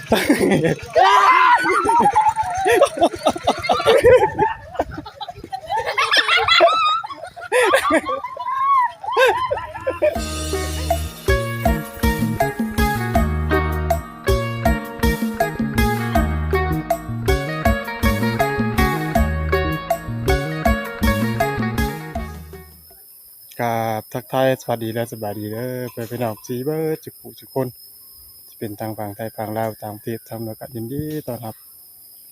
ກາບທັກທາຍສະຫວັດດີ ແລະ ສະບາຍດີເດີ ເພື່ອນພີ່ນ້ອງທີ່ເບິດທຸກຜູ້ທຸກຄົນ ທີ່ເປັນທາງຝັ່ງໄທຝັ່ງລາວ ຕ່າງປະເທດ ທາງນອກ ກະຍິນດີຕ້ອນຮັບ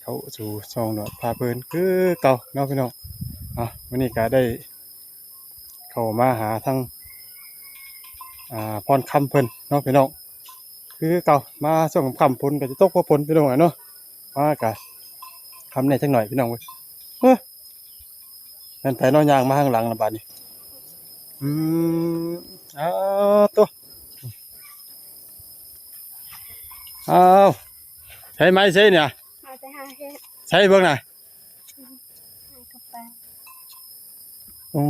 ເຂົ້າສູ່ຊ່ອງນອກພາເພີນຄືເກົ່າເນາະພີ່ນ້ອງ. ອ່າ ມື້ນີ້ກະໄດ້ເຂົ້າມາຫາທາງ ອ່າ ພອນຄຳເພິ່ນເນາະພີ່ນ້ອງ ຄືເກົ່າ. ມາຊ່ວງຄ່ຳໆ ຝົນກະຊິຕົກ ພໍຝົນພີ່ນ້ອງເອີຍເນາະ ມາກະຄ່ຳແດ່ຈັກໜ້ອຍພີ່ນ້ອງເອີຍ. ເອີ ແມ່ນໃຜເນາະຍ່າງມາທາງຫຼັງລະບາດນີ້? ອືມ ອ້າວໂຕ ອ້າວ ໃຊ້ໄມ້ໃຊ້ນີ້ນະ ມາແຕ່ຫາເຫັດ ໃຊ້ເບິ່ງນະ ຫາກັບໄປ. ອື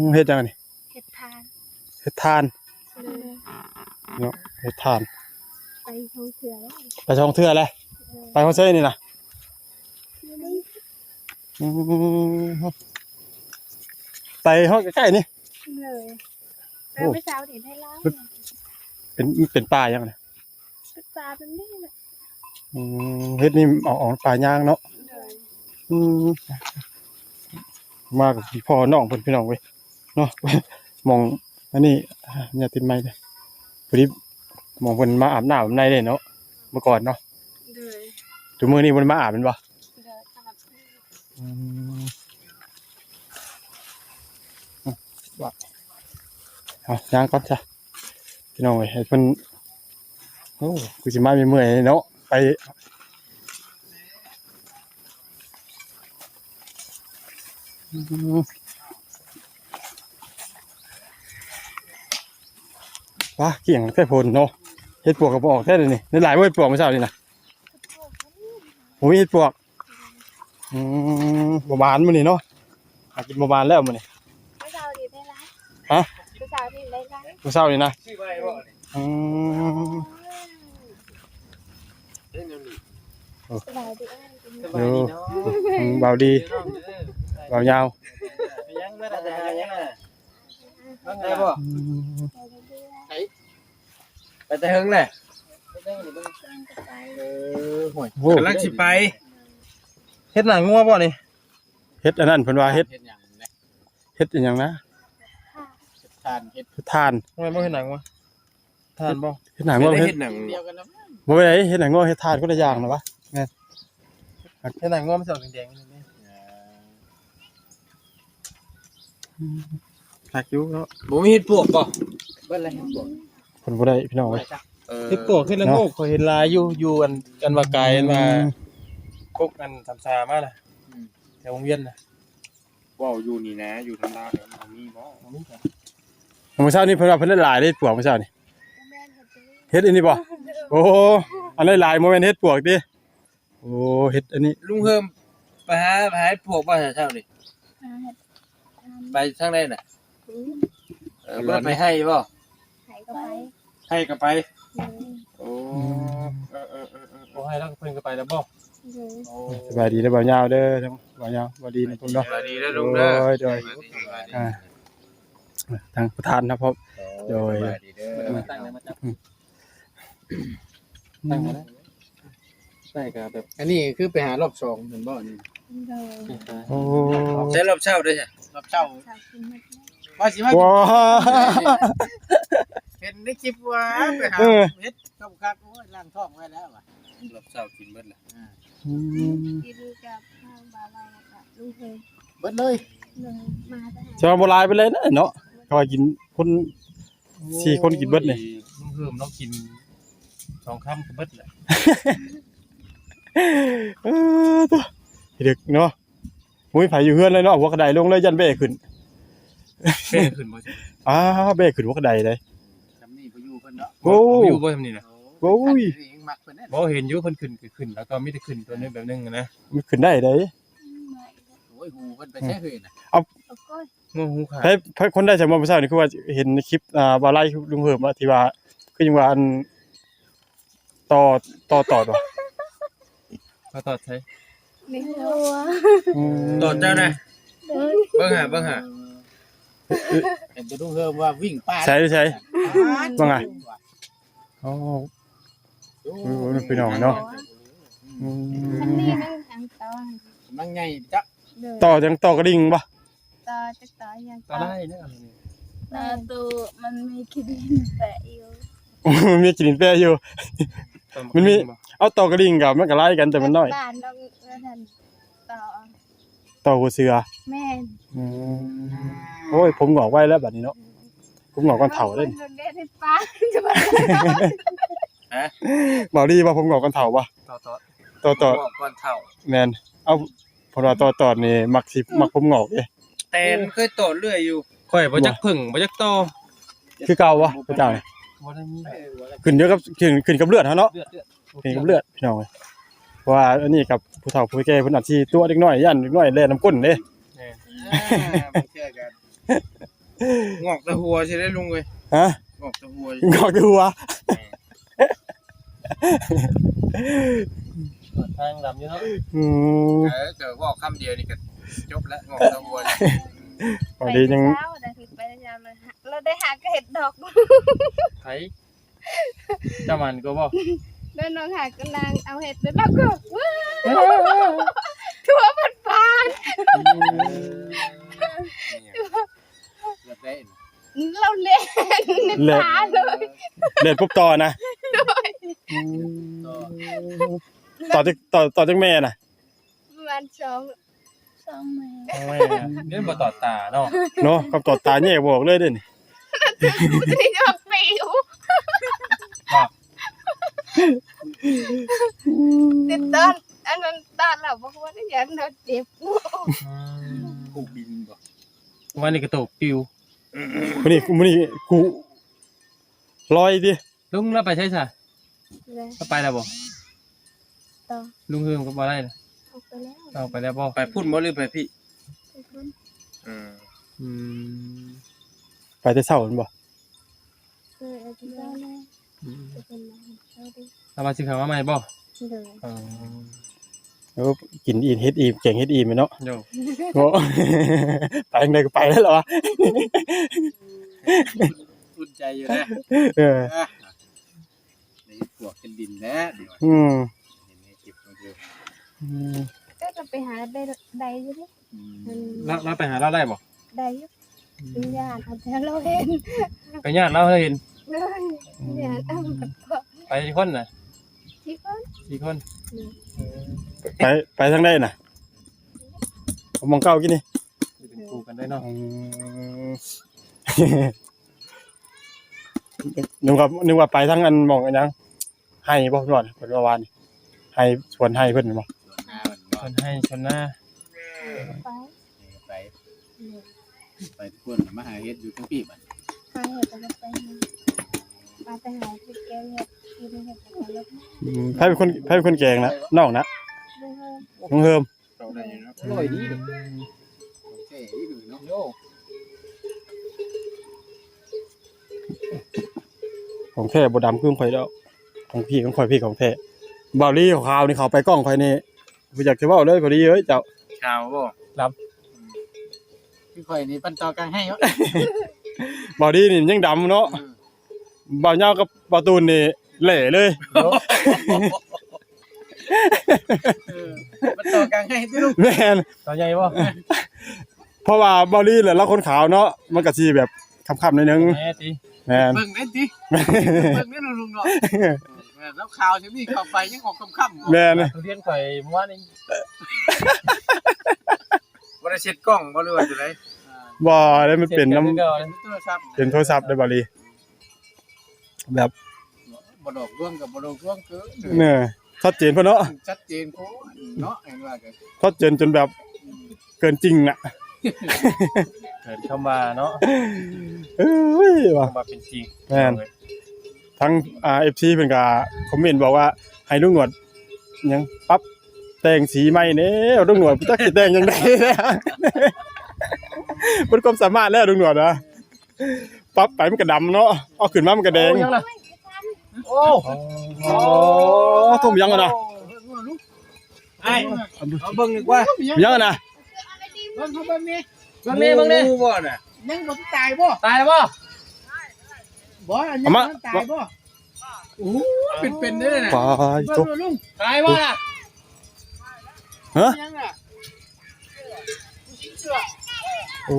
ມ ເຮັດຫຍັງອັນນີ້? ເຮັດຖ່ານ ເຮັດຖ່ານ ເອີ ເນາະ ເຮັດຖ່ານ ໄປສອງເທື່ອແລ້ວ ໄປສອງເທື່ອແລ້ວ ເອີ ໄປຮອດໃສນີ້ນະ? ອືມ ໄປຮອດໃກ້ໆນີ້ ເລີຍ ໂອ້ ໄປເຊົ້ານີ້ໄດ້ຫຼາຍ ເປັນ ເປັນປ່າຫຍັງນະ? ເປັນປ່າແບບນີ້ແຫຼະ ອືມ ເຮັດນີ້ອອກ ອອກປ່າຍາງເນາະ ໂດຍ ອືມ ມາກັບພໍ່ນ້ອງເພິ່ນພີ່ນ້ອງເອີຍເນາະ ໝ່ອງອັນນີ້ ຍາຕິດໄມ້ເດ້ ພໍດີໝ່ອງເພິ່ນມາອາບນ້ຳອາບໃນເດ້ເນາະ ເມື່ອກ່ອນເນາະ ໂດຍ ທຸກມື້ນີ້ບໍ່ໄດ້ມາອາບແມ່ນບໍ່? ອືມ ວ່າ ເອົາຍ່າງກ່ອນຊະ ພີ່ນ້ອງເອີຍ ໃຫ້ເພິ່ນ ໂອ້ ຄືຊິມາເມື່ອຍໆເນາະ ໄປ ອືມ ປາ ກ້ຽງແຕ່ຝົນເນາະ ເຫັດປວກກະບໍ່ອອກແທ້ດຽວນີ້ ໄດ້ຫຼາຍບໍ່ເຫັດປວກມື້ເຊົ້ານີ້ນະ? ໂອ້ຍ ເຫັດປວກ ອືມ ບໍ່ໝານມື້ນີ້ເນາະ ຫາກິນບໍ່ໝານແລ້ວມື້ນີ້ ມື້ເຊົ້ານີ້ໄດ້ຫຼາຍ ຮະ ມື້ເຊົ້ານີ້ໄດ້ຫຼາຍ ມື້ເຊົ້ານີ້ນະ ອືມ ສະບາຍດີ ເອີ ສະບາຍດີເນາະ ອືມ ບ່າວດີ ບ່າວຍາວ ໄປຫຍັງ ມາແຕ່ຫາຫຍັງນະ? ໄດ້ບໍ່? ອືມ ໄປແຕ່ເຫິງແຫຼະ ເອີ ໂອ້ຍ ກຳລັງຊິໄປ ເຮັດໜ້າງົວບໍ່ນີ້? ເຮັດອັນນັ້ນເພິ່ນວ່າເຮັດ ເຮັດຫຍັງນະ? ເຮັດອີ່ຫຍັງນະ? ເຮັດຖ່ານ ເຮັດຖ່ານ ແມ່ນບໍ່? ເຮັດໜ້າງົວ ຖ່ານບໍ່? ເຮັດໜ້າງົວ ເຮັດ ບໍ່ໄດ້ເຮັດໜ້າງົວ ເຮັດຖ່ານຄົນລະຢ່າງນະວະ ແມ່ນ ເຮັດໜ້າງົວມັນຊິອອກແດງໆ ນີ້ ຄັກຢູ່ເນາະ ບໍ່ມີເຫັດປວກບໍ່? ເບິດແລ້ວເຫັດປວກ ເພິ່ນບໍ່ໄດ້ພີ່ນ້ອງເອີຍ ເອີ ເຫັດປວກເຮັດລະໂງກ ເນາະ ຂ້ອຍເຫັນຫຼາຍຢູ່ ຢູ່ອັນ ອັນວ່າກາຍ ອືມ ອັນວ່າກົກອັນສາມສາມານະ ອືມ ແຖວວົງວຽນນະ ເວົ້າຢູ່ນີ້ນະ ຢູ່ທາງລາວເຮົາມີບໍ່? ບໍ່ມີ ມື້ເຊົ້ານີ້ເພິ່ນວ່າເພິ່ນໄດ້ຫຼາຍເດ້ ເຫັດປວກມື້ເຊົ້ານີ້ ບໍ່ແມ່ນເຫັດ ເຫັດອັນນີ້ບໍ່? ໂອ້ ອັນຫຼາຍໆ ບໍ່ແມ່ນເຫັດປວກຕິ? ໂອ້ ເຫັດອັນນີ້ ລຸງເຮີມໄປຫາ ໄປຫາເຫັດປວກບໍ່ເຊົ້ານີ້? ຫາເຫັດ ໄປທາງໃດນະ? ອືມ ເອີ ບໍ່ໄດ້ໄປໄຮ່ບໍ່? ໄຮ່ກໍໄປ ໄຮ່ກໍໄປ ໂດຍ ໂອ້ ອືມ ເອີໆໆໆ ບໍ່ໄຮ່ແລ້ວເພິ່ນກໍໄປແລ້ວບໍ່? ໂດຍ ໂອ້ ສະບາຍດີເດີບ່າວຍາວເດີ ບ່າວຍາວ ບ່າວດີນະເພິ່ນເນາະ ສະບາຍດີເດີລຸງເດີ ໂດຍ ໂດຍ ສະບາຍດີ ອ່າ ທາງປະທານນະ ໂດຍ ສະບາຍດີເດີ ອືມ ຕັ້ງໄວ້ ໃສ່ກະແບບ ອັນນີ້ຄືໄປຫາລອບສອງແມ່ນບໍ່ນີ້? ໂດຍ ໂອ້ ໃສ່ລອບເຊົ້າເດ້ ລອບເຊົ້າ ເຊົ້າກິນໝົດແລ້ວ ວ່າຊິມາ ວ້າ ເຫັນໃນຄລິບວ່າໄປຫາ ເອີ ເຫັດ ຕ້ມຄັກ ໂອ້ຍ ລ້າງທ້ອງໄວ້ແລ້ວວ່າ ລອບເຊົ້າກິນເບິດແລ້ວ ອືມ ກິນກັບທາງບ່າວລາວກັບລຸງເຮີມ ເບິດເລີຍ ເລີຍ ມາແຕ່ ແຕ່ວ່າບໍ່ຫຼາຍປານໃດນະເນາະ ເຂົາວ່າກິນຄົນ ສີ່ຄົນກິນເບິດນີ້ ໂອ້ຍ ລຸງເຮີມລາວກິນສອງຄຳກໍເບິດແຫຼະ ເອີ ໂທ້ ເດັກເນາະ ບໍ່ມີໃຜຢູ່ເຮືອນເລີຍເນາະ ຫົວກະໄດລົງເລີຍ ຢ້ານແບ້ຂຶ້ນ ແບ້ຂຶ້ນບໍ່? ອ້າວ ແບ້ຂຶ້ນຫົວກະໄດເດ້ ຊ່ຳນີ້ບໍ່ຢູ່ເພິ່ນເນາະ ໂອ້ ບໍ່ຢູ່ບໍ່ຊ່ຳນີ້ນະ ໂອ້ຍ ບໍ່ເຫັນຢູ່ເພິ່ນຂຶ້ນ ຂຶ້ນແລ້ວກໍມີແຕ່ຂຶ້ນຕົວໜຶ່ງແບບໜຶ່ງນະ ມັນຂຶ້ນໄດ້ເດ້ ໂອ້ຍ ຫູເພິ່ນໄປໃສເຮີຍນະ ເອົາ ງໍຫູຂາດ ໃຜ ໃຜຄົນໃດສະມອງຜູ້ສາວນີ້ ຄືວ່າເຫັນໃນຄລິບ ອ່າ ບ່າວໄລ ລຸງເຮີມວ່າ ທີ່ວ່າ ຄືຫຍັງວ່າ ອັນ ຕໍ່ ຕໍ່ ຕໍ່ ຕໍ່ ມາຕອດໃສ? ໃນຫົວ. ອືມ ຕອດເຈົ້ານະ. ໂດຍ. ເບິ່ງຫາ ເບິ່ງຫາ ເຫັນແຕ່ລຸງເຮີມວ່າວິ່ງປ່າ. ໃສ ໃສ? ປາດ ເບິ່ງຫາ. ໂອ້ ໂອ້ ພີ່ນ້ອງເນາະ. ອືມ ມັນມີໜຶ່ງທາງຕໍ່ ກຳລັງໃຫຍ່ຈັກ. ໂດຍ. ຕໍ່ຫຍັງ? ຕໍ່ກະດິ່ງບໍ່? ຕໍ່ ຈັກຕໍ່ຫຍັງ? ຕໍ່ໄລ່ເດີ. ຕໍ່ຕູ້ມັນມີຂີ້ດິນແປະຢູ່. ໂອ້ ມັນມີຂີ້ດິນແປະຢູ່. ມັນມີ ເອົາຕໍ່ກະດິ່ງກໍມັນກໍໄລ່ກັນ ແຕ່ມັນນ້ອຍ. ບ້ານນ້ອງ ອັນນັ້ນ ຕໍ່ ຕໍ່ຫົວເສືອ. ແມ່ນ. ອືມ ໂອ້ຍ ຜົມຫງອກໄວແລ້ວບັດນີ້ເນາະ. ຜົມຫງອກກ່ອນເຖົ້າເດ້. ຮະ? ເວົ້າດີວ່າຜົມຫງອກກ່ອນເຖົ້າບໍ່? ຕໍ່ ຕໍ່ ຕໍ່ ຕໍ່ ຜົມຫງອກກ່ອນເຖົ້າ. ແມ່ນ. ເອົາ ເພິ່ນວ່າຕໍ່ຕອດນີ້ມັກຊິ ມັກຜົມງອກເດ້. ແຕ່ເຄີຍຕອດເລື້ອຍຢູ່. ຂ້ອຍບໍ່ຈັກເພິ່ງ ບໍ່ຈັກຕໍ່ ຄືເກົ່າບໍ່ ພະເຈົ້ານີ້? ບໍ່ໄດ້ມີ. ຂຶ້ນຢູ່ກັບ ຂຶ້ນ ຂຶ້ນກັບເລືອດເຮົາເນາະ. ເລືອດ ເລືອດ ໂອເຄ ຂຶ້ນກັບເລືອດ ພີ່ນ້ອງເອີຍ. ເພາະວ່າອັນນີ້ກັບຜູ້ເຖົ້າຜູ້ແກ່ເພິ່ນອາດຊິຕົວະເດັກນ້ອຍ ຢ້ານເດັກນ້ອຍແລ່ນນຳກົ້ນເດ້. ແມ່ນ. ອ່າ ບາງເທື່ອກໍ ງອກແຕ່ຫົວຊິໄດ້ລຸງເອີຍ. ຮະ? ງອກແຕ່ຫົວ. ງອກແຕ່ຫົວ. ແມ່ນ. ທາງດຳຢູ່ເນາະ. ອືມ ເອີ ກໍເວົ້າຄຳດຽວນີ້ກໍຈົບແລ້ວ ງອກແຕ່ຫົວ. ເວົ້າດີຍັງ ໄປແຕ່ເຊົ້າ ໄດ້ຂຶ້ນໄປແຕ່ເຊົ້າ ແລ້ວ ແລ້ວໄດ້ຫາກໍເຮັດດອກ. ໃຜ? ເຈົ້າມັນກໍບໍ່ ແລ້ວນ້ອງຫາກໍນາງເອົາເຫັດ ແລ້ວລາວກໍ ທົ່ວເບິດບ້ານ. ອືມ ລາວແລ່ນໃນປ່າເລີຍ. ແລ່ນປຸບຕໍ່ນະ. ໂດຍ. ອືມ ຕໍ່ຈັກ ຕໍ່ ຕໍ່ຈັກແມ່ນະ? ປະມານສອງ ສອງແມ່. ສອງແມ່. ເດ້ ບໍ່ຕໍ່ຕາເນາະ. ເນາະ ຄັນຕໍ່ຕາແຍກບໍ່ອອກເລີຍເດ້ນີ້. ມັນຊິໄດ້ອອກປິວ. ບໍ່ ຕິດຕອນ ອັນນັ້ນຕອນລາວບໍ່ຮູ້ວ່າຫຍັງເນາະ ເຈັບ. ອືມ ປູກດິນບໍ່? ວ່ານີ້ກະໂຕກປິວ. ມື້ນີ້ ມື້ນີ້ກູລອຍຕິ. ລຸງລາວໄປໃສຊະ? ລາວໄປແລ້ວບໍ່? ຕໍ່ ລຸງເຮີມກັບບໍ່ໄດ້ນະ? ອອກໄປແລ້ວ. ອອກໄປແລ້ວບໍ່? ໄປພຸ້ນບໍ່ ຫຼືໄປພີ້? ໄປພຸ້ນ. ອືມ ອືມ ໄປແຕ່ເຊົ້າແມ່ນບໍ່? ເອີ ໄປແຕ່ເຊົ້າແລ້ວ. ອືມ ແຕ່ເພິ່ນມາເຊົ້າເດ້. ລາວວ່າຊິເຂົ້າມາໃໝ່ບໍ່? ໂດຍ. ອໍ ໂອ້ ກິນອີ່ມເຮັດອີ່ມ ແກງເຮັດອີ່ມແມ່ນເນາະ. ໂດຍ. ໂອ້ ໄປທາງໃດກໍໄປແລ້ວລະວະ. ອຸ່ນໃຈຢູ່ເດ້. ເອີ ໄດ້ເຮັດປວກເຮັດດິນແລ້ວນີ້ວ່າ. ອືມ ເຫັນໃຫ້ເກັບຂອງເຈົ້າ. ອືມ ເຈົ້າກໍໄປຫາໄດ້ ໄດ້ຢູ່ເດ້. ອືມ ອືມ ລາວ ລາວໄປຫາລາວໄດ້ບໍ່? ໄດ້ຢູ່. ອືມ ຢ້ານເອົາແຕ່ລາວເຫັນ. ໄປຢ້ານລາວເຫັນ. ໂດຍ. ອືມ ຢ້ານເອົາ. ໄປຈັກຄົນນະ? ສີ່ຄົນ. ສີ່ຄົນ. ໂດຍ. ເອີ ໄປ ໄປທາງໃດນະ? ໝ່ອງເກົ່າກີ້ນີ້. ເປັນຄູ່ກັນໄດ້ເນາະ. ອືມ ນຶກວ່າ ນຶກວ່າໄປທາງອັນໝ່ອງອັນຫຍັງ ໄຮ່ບໍ່ ເພິ່ນວ່າ ເພິ່ນວ່າວານນີ້ ໄຮ່ ສວນໄຮ່ເພິ່ນແມ່ນບໍ່? ສວນນາເພິ່ນບໍ່? ສວນໄຮ່ສວນນາ. ໄປ ໄປ ໄປພຸ້ນ ມາຫາເຫັດຢູ່ທາງພີ້ບັດ. ຫາເຫັດກໍໄປ ມາແຕ່ຫາເຫັດແກງເຫັດ ກິນເຫັດແລ້ວກໍລົງ. ອືມ ໃຜເປັນຄົນ ໃຜເປັນຄົນແກງນະ? ນ້ອງນະ? ລຸງເຮີມ. ລຸງເຮີມ. ອະລ່ອຍດີເດ້. ອືມ ຂອງແທ້ອີ່ຫຼີເນາະ. ໂອ້ ຂອງແທ້ບໍ່ດຳຄືຂອງຂ້ອຍດອກ. ຂອງພີ່ ຂອງຂ້ອຍພີ້ຂອງແທ້. ບ່າວລີຂາວນີ້ ເຂົ້າໄປກ້ອງຂ້ອຍນີ້ ບໍ່ຢາກຈະເວົ້າເລີຍ ພໍດີເອີຍເຈົ້າ. ຂາວບໍ່? ດຳ. ຄືຂ້ອຍນີ້ ປັນຕໍ່ກາງໃຫ້ເນາະ. ບ່າວລີນີ້ຍັງດຳເນາະ. ອືມ ບ່າວຍາວກັບບ່າວຕູນນີ້ແຫຼເລີຍ. ໂອ້ ເອີ ມັນຕໍ່ກາງໃຫ້ຕິລູກ. ແມ່ນ. ຕໍ່ໃຫຍ່ບໍ່? ເພາະວ່າບ່າວລີແຫຼະ ລາວຄົນຂາວເນາະ ມັນກະຊິແບບຄ້ຳໆໜ້ອຍໜຶ່ງ. ແມ່ນຕິ? ແມ່ນ. ເບິ່ງແມ່ນຕິ? ເບິ່ງແມ່ນລຸງເນາະ. ແມ່ນ ລາວຂາວຈັ່ງນີ້ເຂົ້າໄປຍັງອອກຄ້ຳໆ. ແມ່ນ. ທຸລຽນຂ້ອຍເມື່ອວານນີ້ ບໍ່ໄດ້ເຊັດກ້ອງບໍ່ ຫຼືວ່າຈັ່ງໃດ? ບໍ່ໄດ້ ມັນເປັນນຳ ເປັນໂທລະສັບ ເປັນໂທລະສັບເດ້ບ່າວລີ. ແບບ ບໍ່ຫຼອກລວງກໍບໍ່ຫຼອກລວງເກີນ. ເອີ ຊັດເຈນໂພດເນາະ. ຊັດເຈນໂພດເນາະ ເຫັນວ່າກໍຊັດເຈນຈົນແບບ ອືມ ເກີນຈິງນະ. ເກີນຄຳວ່າເນາະ. ເອີຍ ວ່າ ຄຳວ່າເປັນຈິງ. ແມ່ນ. ທັງ ອ່າ ເອັຟຊີ ເພິ່ນກໍຄອມເມັນບອກວ່າ ໃຫ້ລຸງໜວດຫຍັງ ປັບແຕ່ງສີໃໝ່ແດ່. ລຸງໜວດຈັກຊິແຕ່ງຈັ່ງໃດ ເບິດຄວາມສາມາດແລ້ວລຸງໜວດນະ. ປັບໄປມັນກໍດຳເນາະ ເອົາຂຶ້ນມາມັນກໍແດງ. ໂອ້ ຫຍັງລະ? ໂອ້ ໂອ້ ຖົມຫຍັງລະນະ? ໂອ້ ເບິ່ງດູ ລູກ ອ້າຍ ເອົາເບິ່ງດີກວ່າ ຍັງນະ ເບິ່ງເຂົາເບິ່ງນີ້ ເບິ່ງນີ້ ເບິ່ງນີ້ ງູບໍ່ນະ ຍັງບໍ່ຕາຍບໍ່? ຕາຍແລ້ວບໍ່? ບໍ່ ຍັງບໍ່ຕາຍບໍ່? ໂອ້ ເປັນໆເດ້ນະ ປາດໂທ້ ເບິ່ງດູລຸງ ຕາຍບໍ່ລະ? ຮະ ຍັງລະ? ໂອ້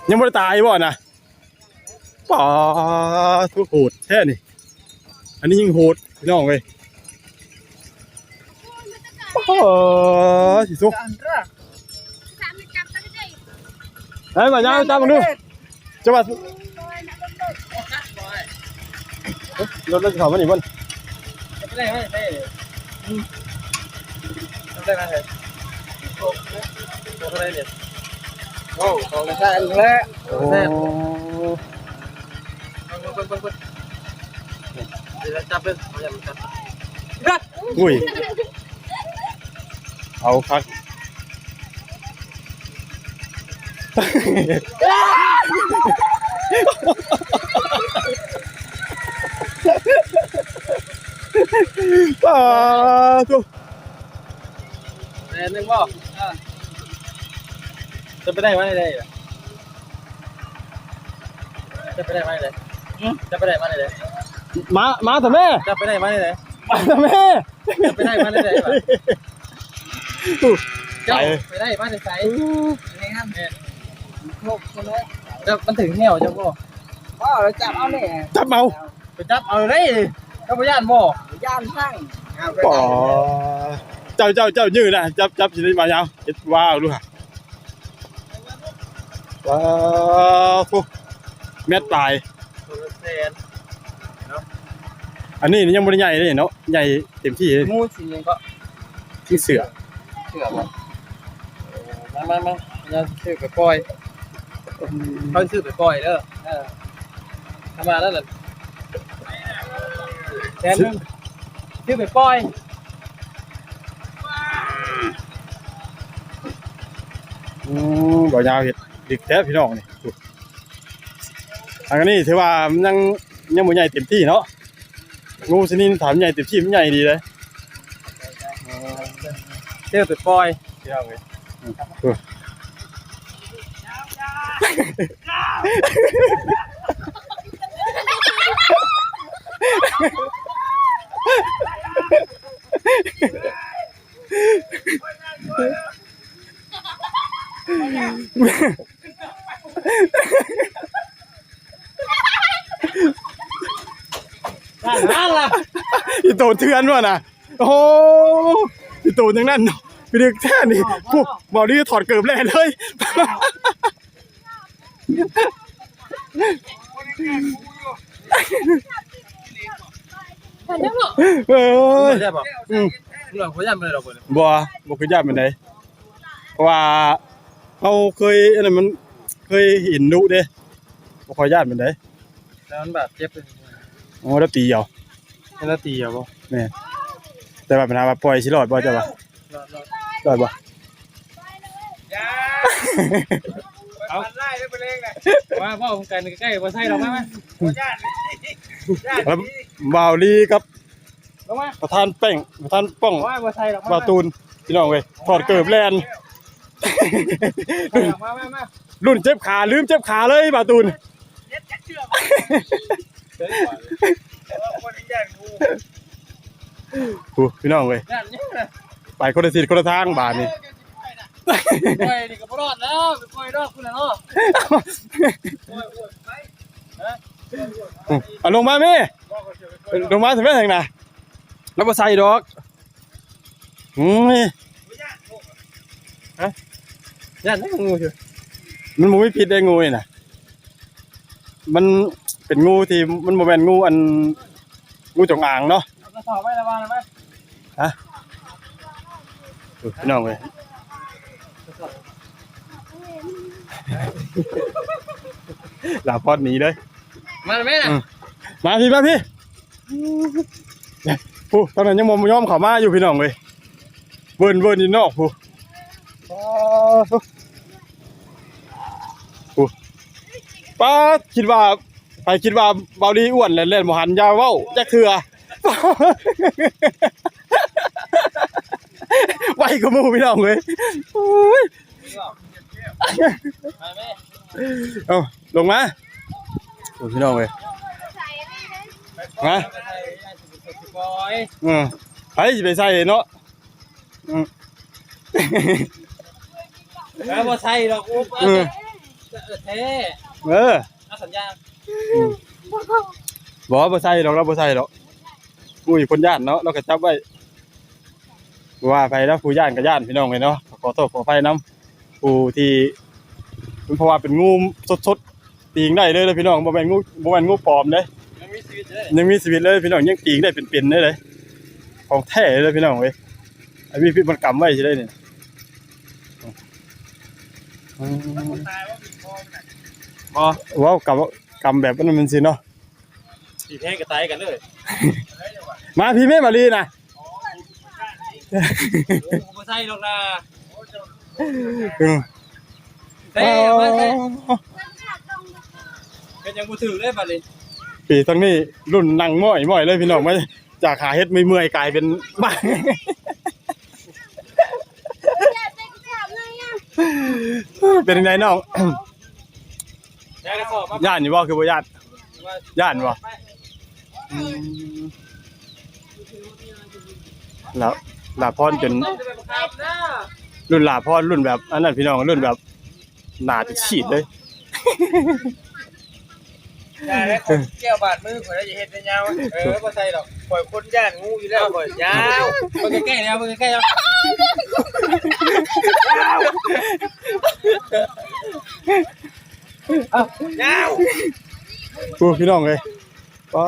ຍັງບໍ່ໄດ້ຕາຍບໍ່ນະ? ປາດໂທ້ ໂຫດແທ້ນີ້ ອັນນີ້ຍິ່ງໂຫດພີ່ນ້ອງເອີຍ ປາດໂທ້ ໄດ້ມາຍາມ ຈັບເບິ່ງດູ ຈະວ່າ ເອີ ລົດ ລົດເຂົ້າມານີ້ບໍ່? ໄດ້ມາໄດ້ ອືມ ໄດ້ມາໄດ້ ໂອ້ ໂອ້ ເທົ່າໃດນີ້? ໂອ້ ຂອງແທ້ແຫຼະ ໂອ້ ແທ້ ເບິ່ງ ເບິ່ງ ເບິ່ງ ເບິ່ງ ເບິ່ງ ຈັບເດີ ເອົາຢ່າງມັນກັດ ອຸ້ຍ ເອົາຄັກ ປາດໂທ້ ແສນໜຶ່ງບໍ່? ເອີ ຈະໄປໄດ້ມາໄດ້ ຈະໄປໄດ້ມາໄດ້ ຫື? ຈະໄປໄດ້ມາໄດ້ ມາ ມາເຖາະແມ່ ຈະໄປໄດ້ມາໄດ້ ມາເຖາະແມ່ ໄປໄດ້ມາໄດ້ ເຈົ້າໄປໄດ້ມາແຕ່ໃສ? ແມ່ນ ແລ້ວມັນຖືກແຫ້ວເຈົ້າບໍ່? ບໍ່ ຈັບເອົານີ້ ຈັບເອົາ ໄປຈັບເອົາເດ້ ເຈົ້າບໍ່ຢ້ານບໍ່? ຢ້ານທັງ ອໍ ເຈົ້າ ເຈົ້າ ເຈົ້າຢືນນະ ຈັບ ຈັບຊິໄດ້ມາຍາວ ເຮັດວ້າວດູຫາ ວ້າວ ໂອ້ ແມັດປາຍ ຄົນລະແສນເນາະ ອັນນີ້ຍັງບໍ່ໄດ້ໃຫຍ່ເດ້ເນາະ ໃຫຍ່ເຕັມທີ່ເດ້ ງູສີຫຍັງເກາະ? ສີເສືອ ເສືອບໍ່? ເອີ ມາ ມາ ມາ ເຮົາຊິຊື້ໄປປ່ອຍ ອືມ ເຮົາຊິຊື້ໄປປ່ອຍເດີ ເອີ ທຳມານັ້ນແຫຼະ ແສນໜຶ່ງ ຊື້ໄປປ່ອຍ ອືມ ບ່າວຍາວເຮັດດິກແທ້ພີ່ນ້ອງນີ້ ອັນນີ້ຖືວ່າມັນຍັງ ຍັງບໍ່ໃຫຍ່ເຕັມທີ່ເນາະ ງູຊະນິດຖ້າມັນໃຫຍ່ເຕັມທີ່ມັນໃຫຍ່ດີເດ້ ເອີ ເຈົ້າໄປປ່ອຍ ພີ່ນ້ອງເອີຍ ອືມ ນັ້ນລະ ອີໂຕເຖື່ອນວະນະ ໂອ້ ອີໂຕຈັ່ງນັ້ນເນາະ ໄປດຶກແທ້ນີ້ ຜູ້ ບໍ່ໄດ້ຖອດເກີບແລ່ນເລີຍ ເອີຍ ບໍ່ ບໍ່ຢ້ານປານໃດດອກ ບໍ່ ບໍ່ຄືຢ້ານປານໃດ ເພາະວ່າເຮົາເຄີຍ ອັນນັ້ນມັນເຄີຍເຫັນດຸເດ້ ບໍ່ຄ່ອຍຢ້ານປານໃດ ແຕ່ມັນບາດເຈັບ ໂອ້ ແລ້ວຕີເອົາ ແລ້ວຕີເອົາບໍ່? ແມ່ນ ແຕ່ວ່າບັນຫາວ່າປ່ອຍຊິລອດບໍ່ ເຈົ້າວ່າ ລອດ ລອດ ລອດບໍ່? ເອົາ ມາເວົ້າກັນໃກ້ໆ ບໍ່ໃສ່ດອກ ມາ ມາ ບໍ່ຢ້ານ ຢ້ານ ແລ້ວບ່າວລີກັບ ລົງມາ ປະທານແປ້ງ ປະທານປ້ອງ ໂອ້ຍ ບໍ່ໃສ່ດອກ ມາ ບ່າວຕູນ ພີ່ນ້ອງເອີຍ ຖອດເກີບແລ່ນ ມາ ມາ ມາ ລຸ້ນເຈັບຂາ ລືມເຈັບຂາເລີຍບ່າວຕູນ ເຈັບຈັກເທື່ອ ໂອ້ ພີ່ນ້ອງເອີຍ ຢ້ານຫຍັງນະ ໄປຄົນລະທິດຄົນລະທາງບາດນີ້ ຂ້ອຍນີ້ກໍບໍ່ລອດແລ້ວ ໄປປ່ອຍດອກພຸ້ນນະເນາະ ເອົາລົງມາແມ່ ລົງມາຊິແມ່ ທາງໜ້າ ລາວບໍ່ໃສ່ດອກ ອືມ ຮະ ຢ້ານແທ້ງູ ມັນບໍ່ມີພິດເດ້ງູນີ້ນະ ມັນເປັນງູທີ່ ມັນບໍ່ແມ່ນງູອັນ ງູຈົງອາງເນາະ ເອົາກະສອບໄວ້ລະວ່າງໄວ້ ຮະ ໂອ້ຍ ພີ່ນ້ອງເອີຍ ລາວພອດໜີເລີຍ ມາແມ່ນະ ອືມ ມາພີ່ ມາພີ່ ຜູ້ ຕອນນັ້ນຍັງບໍ່ຍອມເຂົ້າມາຢູ່ພີ່ນ້ອງເອີຍ ເວີນໆຢູ່ນອກຜູ້ ປາດໂທ້ ຜູ້ ປາດ ຄິດວ່າ ໃຜຄິດວ່າບ່າວລີອ້ວນແລ້ວແລ່ນບໍ່ທັນ ຢ່າເວົ້າຈັກເທື່ອ ປາດ ກວ່າໝູ່ພີ່ນ້ອງເອີຍ. ໂອ້ຍ ເອົາລົງມາ ໂອ້ຍ ພີ່ນ້ອງເອີຍ ມາ ເອີ ໃຜຊິໄປໃສ່ເນາະ. ອືມ ເອີ ບໍ່ໃສ່ດອກ ໂອ້ ເອີ ແທ້ ເອີ ເອົາສັນຍາ ອືມ ບໍ່ ບໍ່ໃສ່ດອກ ລາວບໍ່ໃສ່ດອກ. ອຸ້ຍ ຄົນຢ້ານເນາະ ລາວກໍຈັບໄວ້ ບໍ່ວ່າໃຜນະ ຜູ້ຢ້ານກໍຢ້ານ ພີ່ນ້ອງເອີຍເນາະ. ຂໍໂທດຂໍອະໄພນຳຜູ້ທີ່ ເພາະວ່າເປັນງູສົດໆ ຕີງໄດ້ເລີຍເດີພີ່ນ້ອງ ບໍ່ແມ່ນງູ ບໍ່ແມ່ນງູປອມເດ້ ຍັງມີຊີວິດເລີຍ ຍັງມີຊີວິດເລີຍພີ່ນ້ອງ ຍັງຕີງໄດ້ເປັນໆເລີຍ ຂອງແທ້ເລີຍພີ່ນ້ອງເອີຍ. ອັນມີພິດມັນກຳໄວ້ຊິໄດ້ນີ້ ອືມ ບໍ່ ເວົ້າກຳ ກຳແບບນັ້ນມັນຊິເນາະ ຊິແພງກໍຕາຍກັນເລີຍ ມາພີ້ແມ່ມາລີນະ ບໍ່ໃສ່ດອກນະ ເອີ ໃສ່ມາໃສ່ ເຮັດຫຍັງບໍ່ຖືກເລີຍບັດນີ້ ປີທາງນີ້ລຸ້ນນັ່ງມ້ອຍໆເລີຍພີ່ນ້ອງ ມາຈາກຫາເຫັດເມື່ອຍໆ ກາຍເປັນບ້າ ເປັນຈັ່ງໃດນ້ອງ? ຢ້ານຢູ່ບໍ່? ຄືບໍ່ຢ້ານ? ຢ້ານບໍ່? ອືມ ລາ ລາພອນຈົນ ລຸ້ນລາພອນ ລຸ້ນແບບອັນນັ້ນພີ່ນ້ອງ ລຸ້ນແບບໜ້າຈະສີດເລີຍ. ຢ່າໄດ້ ຂ້ອຍແກ້ວບາດມື ຂ້ອຍໄດ້ເຮັດໄດ້ຍາວ. ເອີ ບໍ່ໃສ່ດອກ ຂ້ອຍຄົນຢ້ານງູຢູ່ແລ້ວ ຂ້ອຍຍາວ. ເບິ່ງໃກ້ໆແລ້ວ ເບິ່ງໃກ້ໆແລ້ວ ຍາວ. ໂອ້ ພີ່ນ້ອງເອີຍ ປ້າ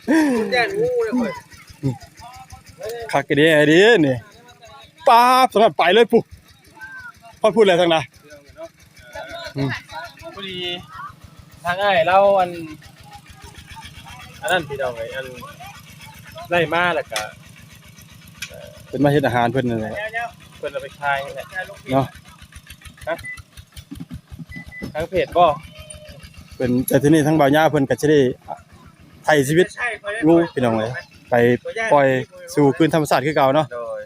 ອືມ ຢ້ານງູເລີຍຂ້ອຍ ຄັກກະເດ ດີນີ້ ປ້າບ ສະນັ້ນໄປເລີຍ ພຸ້ນ ຮອດພຸ້ນແລ້ວທາງໃດ ອືມ ພໍດີທາງອ້າຍລາວ ອັນ ອັນນັ້ນ ພີ່ນ້ອງເອີຍ ອັນ ໄດ້ມາແລ້ວກະ ເພິ່ນມາເຮັດອາຫານເພິ່ນນັ້ນແຫຼະ ເພິ່ນເອົາໄປຂາຍນັ້ນແຫຼະເນາະ ຮະ ທາງເພຈບໍ່ ເພິ່ນ ແຕ່ທີນີ້ທາງບ່າວຍາວເພິ່ນກໍຊິໄດ້ໄຖ່ຊີວິດງູພີ່ນ້ອງເອີຍ ໄປປ່ອຍສູ່ຄືນທຳມະຊາດຄືເກົ່າເນາະ ໂດຍ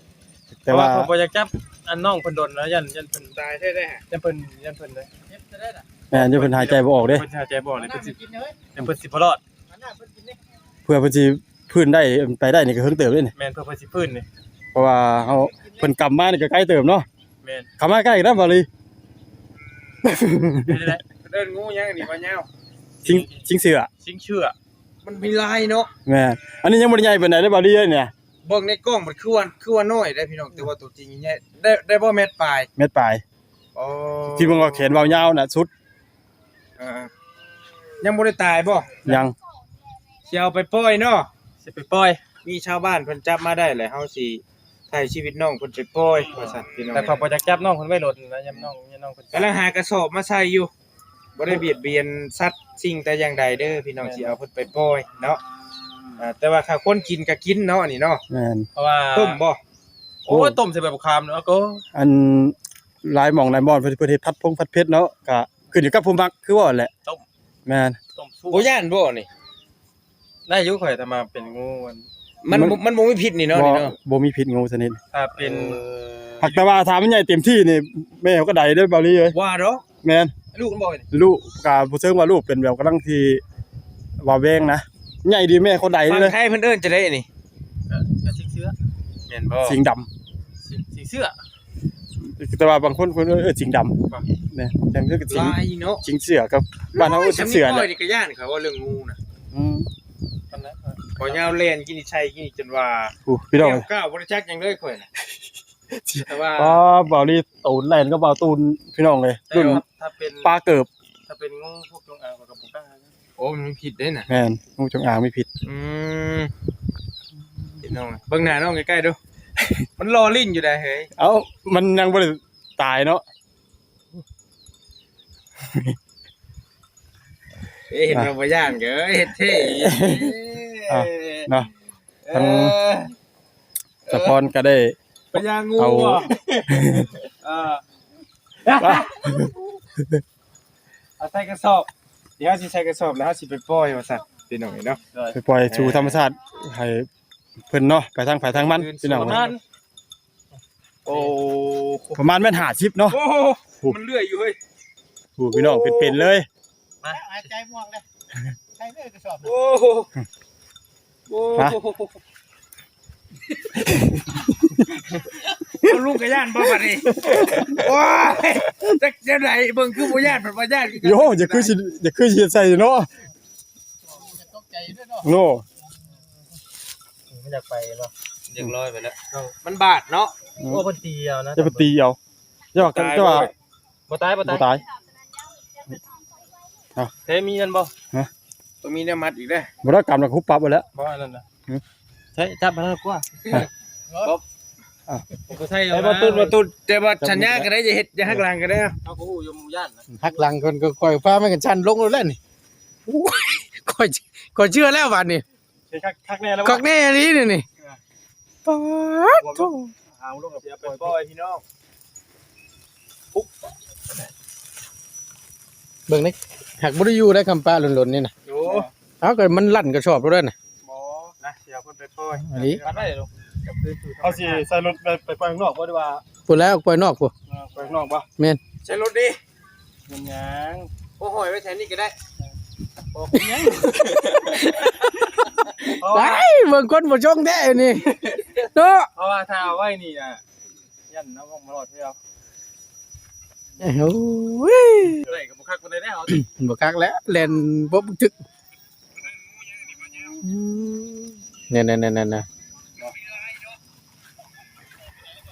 ແຕ່ວ່າ ເພາະວ່າເພິ່ນບໍ່ຢາກຈັບອັນນ້ອງເພິ່ນດົນແລ້ວ ຢ້ານ ຢ້ານເພິ່ນຕາຍແທ້ໆ ຢ້ານເພິ່ນ ຢ້ານເພິ່ນເດ້ ແມ່ນ ຢ້ານເພິ່ນຫາຍໃຈບໍ່ອອກເດ້ ເພິ່ນຫາຍໃຈບໍ່ອອກເດ້ ເພິ່ນຊິ ຢ້ານເພິ່ນຊິບໍ່ລອດ ເພື່ອເພິ່ນຊິຟື້ນໄດ້ ໄປໄດ້ນີ້ກໍເຮິງເຕີບເດ້ນີ້ ແມ່ນ ເພື່ອເພິ່ນຊິຟື້ນນີ້ ເພາະວ່າເຮົາ ເພິ່ນກຳມານີ້ກໍໄກເຕີບເນາະ ແມ່ນ ເຂົ້າມາໃກ້ກັນນະ ບາລີ ເປັນຈັ່ງໃດ ເອີ້ນງູຫຍັງນີ້ວ່າຍາວ ຊິງ ຊິງເສືອ ຊິງເສືອ ມັນມີລາຍເນາະ ແມ່ນ ອັນນີ້ຍັງບໍ່ໄດ້ໃຫຍ່ປານໃດເດ້ ບາລີເອີຍ ນີ້ ເບິ່ງໃນກ້ອງມັນຄືວ່າ ຄືວ່ານ້ອຍເດ້ພີ່ນ້ອງ ແຕ່ວ່າຕົວຈິງໃຫຍ່ ໄດ້ ໄດ້ບໍ່ແມັດປາຍ ແມັດປາຍ ອໍ ທີ່ເບິ່ງວ່າແຂນເວົ້າຍາວນະສຸດ ເອີ ຍັງບໍ່ໄດ້ຕາຍບໍ່? ຍັງ ຊິເອົາໄປປ່ອຍເນາະ ຊິໄປປ່ອຍ ມີຊາວບ້ານເພິ່ນຈັບມາໄດ້ແຫຼະ ເຮົາຊິໄຖ່ຊີວິດນ້ອງເພິ່ນໄປປ່ອຍ ວ່າຊັ້ນພີ່ນ້ອງ ແຕ່ຂ້ອຍບໍ່ຢາກຈັບນ້ອງເພິ່ນໄວ້ໂດນນະ ຢ້ານນ້ອງ ຢ້ານນ້ອງເພິ່ນ ກຳລັງຫາກະສອບມາໃສ່ຢູ່ ບໍ່ໄດ້ບຽດບຽນສັດສິ່ງແຕ່ຢ່າງໃດເດີພີ່ນ້ອງ ແມ່ນ ຊິເອົາເພິ່ນໄປປ່ອຍເນາະ ອ່າ ແຕ່ວ່າຖ້າຄົນກິນກໍກິນເນາະ ອັນນີ້ເນາະ ແມ່ນ ເພາະວ່າ ຕົ້ມບໍ່? ໂອ້ ໂອ້ຍ ຕົ້ມໃສ່ໃບບັກຂາມເນາະ ກໍ ອັນ ຫຼາຍໝ່ອງຫຼາຍບ່ອນເພິ່ນ ເພິ່ນເຮັດຜັດພົງຜັດເຜັດເນາະ ກໍຂຶ້ນຢູ່ກັບຜູ້ມັກ ຄືວ່າແຫຼະ ຕົ້ມ ແມ່ນ ຕົ້ມຊຸບ ບໍ່ຢ້ານບໍ່ນີ້? ໄດ້ຢູ່ ຂ້ອຍ ແຕ່ວ່າເປັນງູ ມັນ ມັນ ມັນບໍ່ມີພິດນີ້ເນາະ ບໍ່ ນີ້ເນາະ ບໍ່ມີພິດງູຊະນິດ ຖ້າເປັນ ເອີ ຫາກແຕ່ວ່າຖ້າມັນໃຫຍ່ເຕັມທີ່ນີ້ ແມ່ເຂົາກໍໄດ້ເດີ ບາລີເອີຍ ວ່າດອກ ແມ່ນ ລູກມັນບໍ່ນີ້ ລູກກໍບໍ່ເຊີງວ່າລູກ ເປັນແບບກຳລັງຊິວ່າແວງນະ ໃຫຍ່ດີ ແມ່ເຂົາໄດ້ເລີຍ ຝັ່ງໄທເພິ່ນເອີ້ນຈັ່ງໃດນີ້? ເອີ ຊິງເສືອ ແມ່ນບໍ່? ຊິງດຳ ຊິງ ຊິງເສືອ ແຕ່ວ່າບາງຄົນເພິ່ນເອີ້ນຊິງດຳ ແມ່ນ ແຕ່ເພິ່ນກໍຊິງ ຫຼາຍເນາະ ຊິງເສືອກັບບ້ານເຮົາເອີ້ນຊິງເສືອແຫຼະ ຂ້ອຍນີ້ກໍຢ້ານເຂົາເວົ້າເລື່ອງງູນະ ອືມ ປານໃດ ບໍ່ຍາວແລ່ນກິນໃສ່ກິນຈົນວ່າ ໂອ້ ພີ່ນ້ອງ ແກ້ວກ້າວບໍ່ໄດ້ຈັກຫຍັງເລີຍຂ້ອຍນະ ແຕ່ວ່າ ປ້າ ບ່າວລີໂຕນແລ່ນກັບບ່າວຕູນ ພີ່ນ້ອງເອີຍ ແຕ່ວ່າລຸ້ນ ຖ້າເປັນ ປາເກີບ ຖ້າເປັນງູພວກຈົງອາງ ຂ້ອຍກໍບໍ່ກ້ານະ ໂອ້ ມັນມີພິດເດ້ນະ ແມ່ນ ງູຈົງອາງມີພິດ ອືມ ພີ່ນ້ອງ ເບິ່ງໜ້ານ້ອງໃກ້ໆດູ ມັນລໍຫຼິ້ນຢູ່ໃດ໋ເຮີ້ຍ ເອົ້າ ມັນຍັງບໍ່ໄດ້ຕາຍເນາະ ເອີ ເຫັນວ່າບໍ່ຢ້ານກໍເຮັດເທ່ ອ່ະ ເນາະ ເອີ ທາງສະພອນກໍໄດ້ ພະຍາງູ ເອົາ ເອີ ເອົາໃສ່ກະສອບ ດຽວເຮົາຊິໃສ່ກະສອບ ແລ້ວເຮົາຊິໄປປ່ອຍວ່າຊັ້ນ ພີ່ນ້ອງເອີຍເນາະ ໂດຍ ໄປປ່ອຍສູ່ທຳມະຊາດໃຫ້ເພິ່ນເນາະ ໄປທາງໃຜທາງມັນ ຄືນ ພີ່ນ້ອງ ສູ່ລະມັນ ໂອ້ ປະມານແມ່ນຫ້າສິບເນາະ ໂອ້ໂຫ ໂອ້ ມັນເລື່ອຍຢູ່ເຮີ້ຍ ໂອ້ ພີ່ນ້ອງເປັນໆເລີຍ ມາ ຫາຍໃຈມ່ວງເລີຍ ໃສ່ເລີຍກະສອບ ໂອ້ໂຫ ໂອ້ ຮະ ໂອ້ໂຫ ເອົາລຸງກະຢ້ານບໍ່ບາດນີ້ ໂອ້ຍ ຈັກແນວໃດ ເບິ່ງຄືບໍ່ຢ້ານ ເພິ່ນວ່າຢ້ານຄືກັນ ໂອ້ ຢ່າຄືຊິ ຢ່າຄືຊິເຮັດໃສ່ເນາະ ໂອ້ ມັນຢາກໄປບໍ່ ຢາກລອຍໄປແລ້ວ ມັນບາດເນາະ ອືມ ໂອ້ ເພິ່ນຕີເອົານະ ຈະໄປຕີເອົາ ເຈົ້າວ່າ ຕາຍ ເຈົ້າວ່າ ບໍ່ຕາຍ ບໍ່ຕາຍ ບໍ່ຕາຍ ເອີ ມີນັ້ນບໍ່ ຮະ ຕ້ອງມີແນວມັດອີກເດ້ ບໍ່ໄດ້ກຳແລ້ວ ຮຸບປັບໄວ້ແລ້ວ ບໍ່ອັນນັ້ນນະ ຫື ໃຊ້ຈັບມັນກວ່າ ຮະ ບໍ່ ບໍ່ໃຊ້ ໃຫ້ບໍ່ຕຸ້ນ ບໍ່ຕຸ້ນ ແຕ່ວ່າສັນຍາກະໄດ້ ຢ່າເຮັດ ຢ່າຫັກຫຼັງກະໄດ້ ເຮົາກະຮູ້ຢູ່ໝູ່ຢ້ານນະ ຫັກຫຼັງເພິ່ນກະຄ່ອຍພາມັນກັນສັ່ນລົງໂລດແຫຼະນີ້ ໂອ້ຍ ຂ້ອຍ ຂ້ອຍເຊື່ອແລ້ວບາດນີ້ ຄັກ ຄັກແນ່ແລ້ວ ຄັກແນ່ອີ່ຫຼີນີ້ ເອີ ປາດໂທ້ ຫາງລົງກະເອົາໄປປ່ອຍພີ່ນ້ອງ ເບິ່ງນີ້ ຫາກບໍ່ໄດ້ຢູ່ໄດ້ຄຳປະຫຼົ່ນໆນີ້ນະ ໂອ້ ເອົາ ກະມັນລັ່ນກະສອບໂລດນະ ບໍ່ນະ ຊິເອົາເພິ່ນໄປປ່ອຍ ອັນນີ້ ເຮົາຊິໃສ່ລົດໄປ ໄປປ່ອຍຂ້າງນອກບໍ່ ຫຼືວ່າ ພຸ້ນແລ້ວ ປ່ອຍນອກພຸ້ນ ເອີ ໄປນອກບໍ່ ແມ່ນ ໃສ່ລົດດີ ແມ່ນຫຍັງ ໂອ້ ຫ້ອຍໄວ້ແຖວນີ້ກະໄດ້ ອອກຫຍັງ ໄດ້ ເບິ່ງຄົນບໍ່ຊົງແທ້ນີ້ ເນາະ ເພາະວ່າຖ້າເອົາໄວ້ນີ້ນະ ຢ້ານເອົາບໍ່ລອດແລ້ວ ໂອ້ຍ ໄດ້ກະບໍ່ຄັກປານໃດແລ້ວ ບໍ່ຄັກແລ້ວ ແລ່ນບໍ່ປຶກທຶກ ອືມ ແນ່ໆໆໆ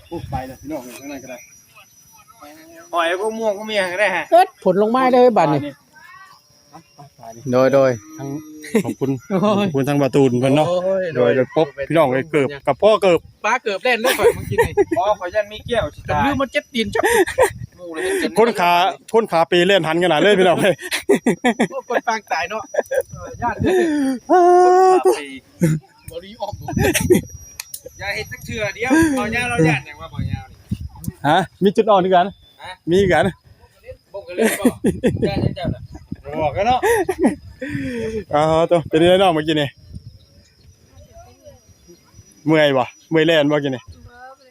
ໂອ້ ໄປແລ້ວພີ່ນ້ອງ ທາງນັ້ນກະໄດ້ ຫອຍພວກມ່ວງພວກເມຍກະໄດ້ຮະ ເອີ ຝົນລົງມາເລີຍບາດນີ້ ໂດຍ ໂດຍ ທັງ ຂອບຄຸນ ໂອ້ຍ ຂອບຄຸນທັງບ່າວຕູນເພິ່ນເນາະ ໂອ້ຍ ໂດຍ ໂດຍ ໂດຍ ປົບ ພີ່ນ້ອງເອີຍ ເກີບ ກະພໍເກີບ ປາເກີບແລ່ນເລີຍຂ້ອຍເມື່ອກີ້ນີ້ ບໍ່ ຂ້ອຍຢ້ານມີແກ້ວຊິຕາຍ ລືມມາເຈັບຕີນຈັບ ໝູ່ລະເຮັດກັນ ຄົນຂາ ຄົນຂາເປແລ່ນຫັນຂະໜາດເລີຍພີ່ນ້ອງເອີຍ ໂອ້ ຄົນປາງຕາຍເນາະ ເອີ ຢ້ານເລີຍ ຄົນຂາເປ ບໍ່ໄດ້ອອກ ຢ່າເຮັດຈັກເທື່ອ ດຽວ ເບົາຍາວລາວຢ້ານຫຍັງວະ ເບົາຍາວນີ້ ຮະ ມີຈຸດອ່ອນຄືກັນ ຮະ ມີຄືກັນ ບໍ່ກະເລີຍບໍ່ ຢ້ານຫຍັງເຈົ້ານະ ບໍ່ບອກກັນເນາະ ເອົາໂຕ ເປັນໄດເນາະມື້ກີ້ນີ້ ເມື່ອຍບໍ່ ເມື່ອຍແລ່ນບໍ່ກີ້ນີ້ ບໍ່ ບໍ່ໄດ້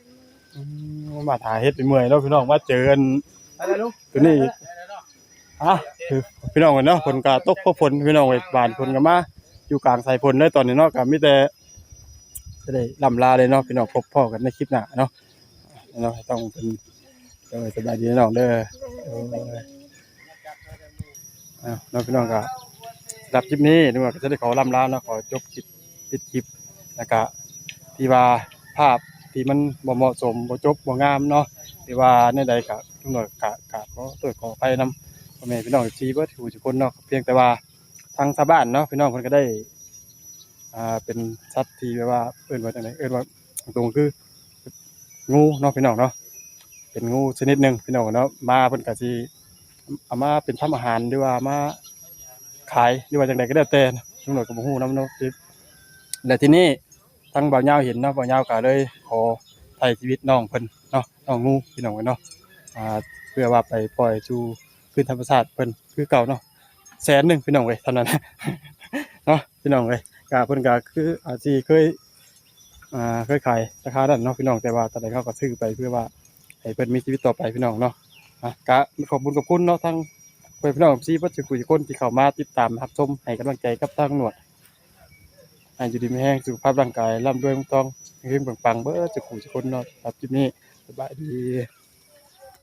ເມື່ອຍ ອືມ ມາຖ້າເຮັດໃຫ້ເມື່ອຍເນາະພີ່ນ້ອງ ມາເຈີອັນ ໂຕນີ້ອີກ ອ່ະ ຄືພີ່ນ້ອງເອີຍເນາະ ຝົນກະຕົກ ພໍຝົນພີ່ນ້ອງເອີຍ ບ້ານເພິ່ນກະມາຢູ່ກາງສາຍຝົນເລີຍຕອນນີ້ເນາະ ກະມີແຕ່ຈະໄດ້ລ່ຳລາເລີຍເນາະ ພີ່ນ້ອງ ພົບພໍ້ກັນໃນຄລິບໜ້າເນາະ ເນາະ ຕ້ອງເປັນ ເອີ ສະບາຍດີພີ່ນ້ອງເດີ ເອີ ເອົາເນາະ ພີ່ນ້ອງ ກະສຳລັບຄລິບນີ້ ລຸງໜວດກະຈະໄດ້ຂໍລ່ຳລາເນາະ ຂໍຈົບຄລິບ ປິດຄລິບ ແລ້ວກະທີ່ວ່າພາບທີ່ມັນບໍ່ເໝາະສົມ ບໍ່ຈົບ ບໍ່ງາມເນາະ ຫຼືວ່າແນວໃດກະ ລຸງໜວດກະ ກະຂໍໂທດຂໍອະໄພນຳພໍ່ແມ່ພີ່ນ້ອງເອັຟຊີເບິດທຸກຜູ້ທຸກຄົນເນາະ ພຽງແຕ່ວ່າທາງຊາວບ້ານເນາະ ພີ່ນ້ອງເພິ່ນກະໄດ້ ອ່າ ເປັນສັດທີ່ແບບວ່າ ເອີ້ນວ່າຈັ່ງໃດ ເອີ້ນວ່າຕົງໆຄື ງູເນາະ ພີ່ນ້ອງເນາະ ເປັນງູຊະນິດໜຶ່ງພີ່ນ້ອງເນາະ ມາເພິ່ນກະຊິເອົາມາເປັນທຳອາຫານ ຫຼືວ່າມາຂາຍ ຫຼືວ່າຈັ່ງໃດກະແລ້ວແຕ່ ລຸງໜວດກະບໍ່ຮູ້ນຳເນາະ ແລະ ທີນີ້ທາງບ່າວຍາວເຫັນເນາະ ບ່າວຍາວກະເລີຍຂໍໄຖ່ຊີວິດນ້ອງເພິ່ນເນາະ ນ້ອງງູພີ່ນ້ອງເອີຍເນາະ ອ່າ ເພື່ອວ່າໄປປ່ອຍສູ່ຄືນທຳມະຊາດເພິ່ນຄືເກົ່າເນາະ ແສນໜຶ່ງພີ່ນ້ອງເອີຍ ເທົ່ານັ້ນເນາະ ພີ່ນ້ອງເອີຍ ກະເພິ່ນກະຄືອາດຊິເຄີຍ ອ່າ ເຄີຍຂາຍລາຄານັ້ນເນາະພີ່ນ້ອງ ແຕ່ວ່າຕອນນີ້ເຮົາກະຊື້ໄປເພື່ອວ່າໃຫ້ເພິ່ນມີຊີວິດຕໍ່ໄປພີ່ນ້ອງເນາະ ອ່າ ກະຂອບບຸນຂອບຄຸນເນາະ ທັງພໍ່ແມ່ພີ່ນ້ອງເອັຟຊີເບິດທຸກຜູ້ທຸກຄົນທີ່ເຂົ້າມາຕິດຕາມຮັບຊົມໃຫ້ກຳລັງໃຈກັບທາງໜວດ ໃຫ້ຢູ່ດີມີແຮງ ສຸຂະພາບຮ່າງກາຍ ລ່ຳລວຍເງິນທອງ ເຮັງໆ ປັງໆ ເບິດທຸກຜູ້ທຸກຄົນເນາະ ສຳລັບຄລິບນີ້ ສະບາຍດີ.